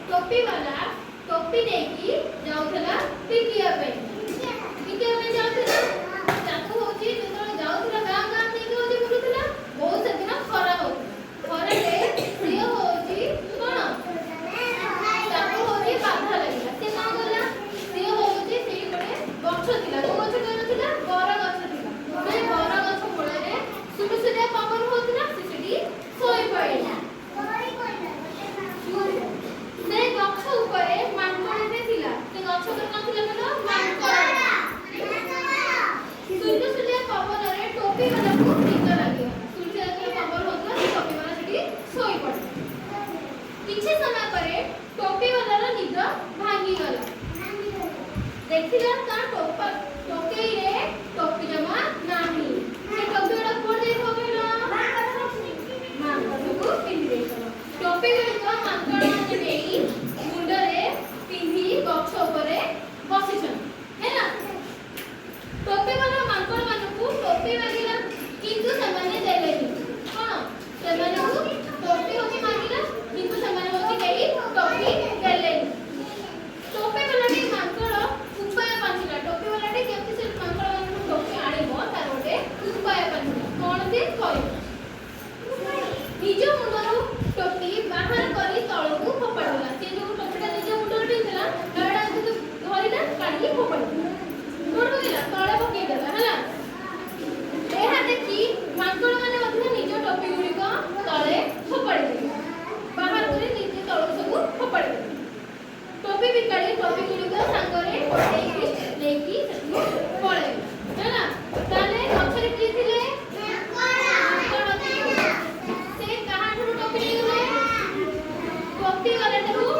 ଟୋପିବାଲା ଟୋପି ନେଇକି ଯାଉଥିଲା ବିକିବା ପାଇଁ। ବିକିବା ପାଇଁ ଯାଉଥିଲା। ତାକୁ ହଉଛି ଯେତେବେଳେ ଯାଉଥିଲା, ଗାଁ ଗାଁ ନେଇକି ହଉଛି ବୁଲୁଥିଲା। ବହୁତ ସେଦିନ ଖରା ହଉଥିଲା। ଖରାରେ ସିଏ ହଉଛି କଣ, ତାକୁ ହଉଛି ବାଧା ଲାଗିଲା। ସେ କଣ କଲା? ସିଏ ହଉଛି ସେଇ ଗୋଟେ ଗଛ ଥିଲା। କୋଉ ଗଛ କହିଲ ଥିଲା? ବର ଗଛ ଥିଲା। ସେ ବର ଗଛ ମୂଳରେ ସୁଲୁସୁଲିଆ ପବନ ହଉଥିଲା। ସେ ସେଠି ଶୋଇ ପଡ଼ିଲା। ସେ ଗଛ ଉପରେ ମାଙ୍କଡ଼ଟେ ଥିଲା। ସେ ଗଛ ଉପରେ କଣ ଥିଲା କହିଲ? ମାଙ୍କଡ଼। ସୁଲୁସୁଲିଆ ପବନରେ ଟୋପି ବାଲାକୁ ନିଦ ଲାଗିଗଲା। ସୁଲୁସୁଲିଆ ଯେତେବେଳେ ପବନ ହଉଥିଲା, ସେ ଟୋପି ବାଲା ସେଠି ଶୋଇ ପଡ଼ିଲା। କିଛି ସମୟ ପରେ ଟୋପି ବାଲାର ନିଦ ଭାଙ୍ଗିଗଲା। ଦେଖିଲା, ତା ଟୋକେଇରେ ଟୋପି ଜମା ନାହିଁ। ସେ ଟୋପି ଗୁଡ଼ା କୁଆଡ଼େ ଯାଇଥିବ କହିଲ? ମାଙ୍କଡ଼ ସବୁ ପିନ୍ଧି ଦେଇଥିବ। ଟୋପି ଗୁଡ଼ିକ ମାଙ୍କଡ଼ ମାନେ ନେଇ ମୁଣ୍ଡରେ ପିନ୍ଧି ଗଛ ଉପରେ ବସିଛନ୍ତି। ହେଲା, ଟୋପି ବାଲା ମାଙ୍କଡ଼ ମାନଙ୍କୁ ଟୋପି ମାଗିଲା, କିନ୍ତୁ ସେମାନେ ଦେଲେନି। କଣ, ସେମାନଙ୍କୁ ଟୋପି ହଉଛି ମାଗିଲା, କିନ୍ତୁ ସେମାନେ ହଉଛି କେହି ଟୋପି ଦେଲେନି। ଟୋପି ବାଲାଟି ମାଙ୍କଡ଼ ଉପାୟ ପାଞ୍ଚିଲା। ଟୋପି ବାଲାଟି କେମିତି ସେ ମାଙ୍କଡ଼ ମାନଙ୍କୁ ଟୋପି ଆଣିବ, ତାର ଗୋଟେ ଉପାୟ ପାଞ୍ଚିଲା। କଣ ସେ କରିବ? ନିଜ ମୁଣ୍ଡରୁ ଟୋପି ବାହାର କରି ତଳକୁ ଫୋପାଡ଼ିଦେଲା। ସେ ଯୋଉ ଟୋପିଟା ନିଜ ମୁଣ୍ଡରେ ପିନ୍ଧିଥିଲା, ତାଟା ଧରିଲା, କାଢିକି ଫୋପାଡ଼ିଦେଲା। କୋଉଠି ପକେଇଲା? ତଳେ ପକେଇଦେଲା। ହେଲା, ଏହା ଦେଖି ମାଙ୍କଡ଼ ମାନେ ମଧ୍ୟ ନିଜ ଟୋପି ଗୁଡ଼ିକ ତଳେ ଫୋପାଡ଼ିଦେଲେ। ବାହାର କରି ନିଜେ ତଳକୁ ସବୁ ଫୋପାଡ଼ିଦେଲେ। ଟୋପି ବିକାଳି ଟୋପି ଗୁଡ଼ିକ ସାଙ୍ଗରେ ଗୋଟେଇକି ନେଇକି ସେଠୁ ପଳେଇଲା। ହେଲା, ତାହେଲେ ଗଛରେ କିଏ ଥିଲେ? ମାଙ୍କଡ଼ ଥିଲେ। ସେ କାହାଠାରୁ ଟୋପି ନେଇଗଲେ? ଟୋପି ବାଲା ଠାରୁ।